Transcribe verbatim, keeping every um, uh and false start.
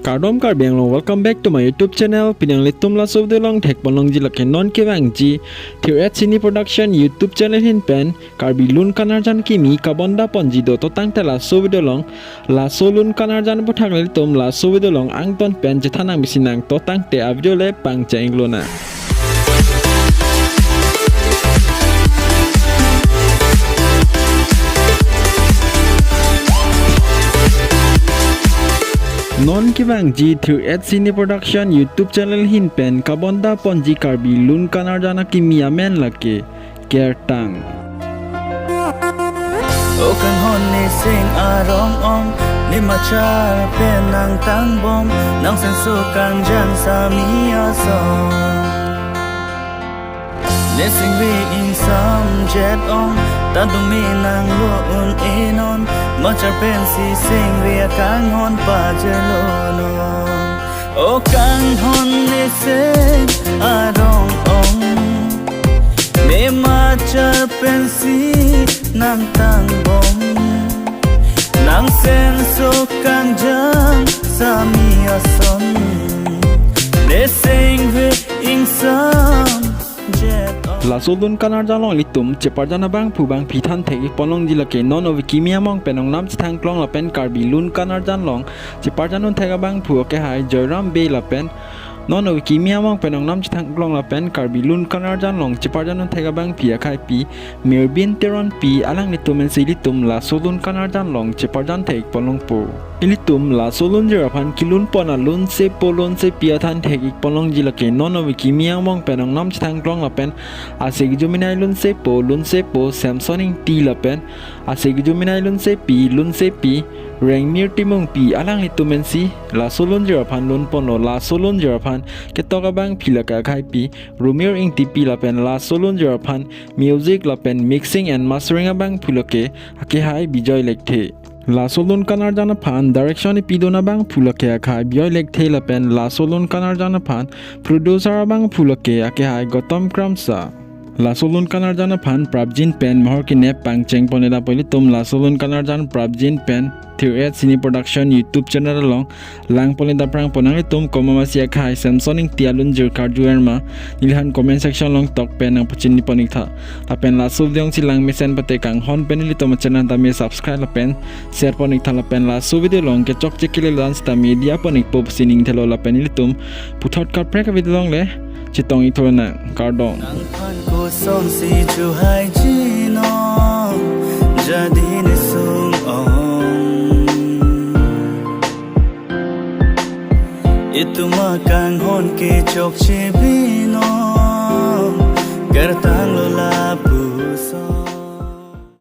Kardom Karbi Anglong, welcome back to my YouTube channel. Pini nanglitum laso video along thekponlongji lake non kevangji Thir-et Cine Production YouTube channel ahin pen Karbi Lun Kanarjan Akimi kabonda ponji do. To tangte laso video along, laso lun kanarjan aputhak ilitum laso video along angton pen chethan nang bisi nang. To tangte a video le pangcheng lonang. Non kevangji Thir-et Cine Production YouTube channel ahin pen kabonda ponji Karbi Lun Kanarjan Akimi amen lake Kertang. O kanghon ne seng arong ong, ne machar pen nangtangbom, nang senso kangjang sami ason. Ne singve ingsamjet ong, ta dumi nanglo un-e non, machar pensi singve akanghon pajelonon. O kanghon ne seng arong ong, ne machar pensi nangtangbom, nang senso kangjang sami ason, ne singve ingsamjet ong. Laso lun kanarjan along ilitum cheparjan abangphu bangphi than thek-ikponlongji lake non ove kimi among pen ongnam chethangklong lapen Karbi Lun Kanarjan along cheparjan un thek abangphu akehai Joyram Bey lapen non ove kimi among pen ongnam chethangklong lapen Karbi Lun Kanarjan along cheparjan un thek abangphi akhaipi Mirbin Teronpi, alanglitum pensi ilitum laso lun kanarjan along cheparjan thek-ikponlongpo. Ilitum laso lunjir aphan kelunpon alun sepo lun sepi athan thek-ikponlongji lake non ove kimi among pen ongnam chethangklong lapen ase kejuminai lun sepo lun sepo Samson Ingti lapen ase kejuminai lun sepi lun sepi Rengmir Timungpi, alanglitum pensi laso lunjir aphan lunponlo. Laso lunjir aphan ketok abangphi lake akhaipi Rumir Ingtipi lapen laso lunjir aphan music lapen mixing and mastering abangphu lake akehai Bijoy Lekthe. Laso lun kanarjan aphan direction ipidun abangphu lake akhai Bijoy Lekthe lapen laso lun kanarjan aphan producer abangphu lake akehai Gautam Kramsa. Laso lun kanarjan aphan prapjin pen mohor kenep pangchengponledetpo ilitum. Laso lun kanarjan prapjin pen Thir-et Cine Production YouTube channel along langponledet aphrang pon nanglitum komat masi akhai Samson Ingti alunjir karju erma neliphan comment section along tok pen nangpachinipon-iktha. Lapen laso video si langmesen pate kanghon pen ilitum channel tame subscribe lapen share pon-iktha lapen laso video along kechokche kelelo an sitame diya pon-ikpo pusi ning thelo lapen ilitum puthot kaprek video along le chetong-iktha nang. Kardom. Nangphan kosonsi chuhai jinon, jadi ne sung ong. Itum akanghon kechokche binon, kerta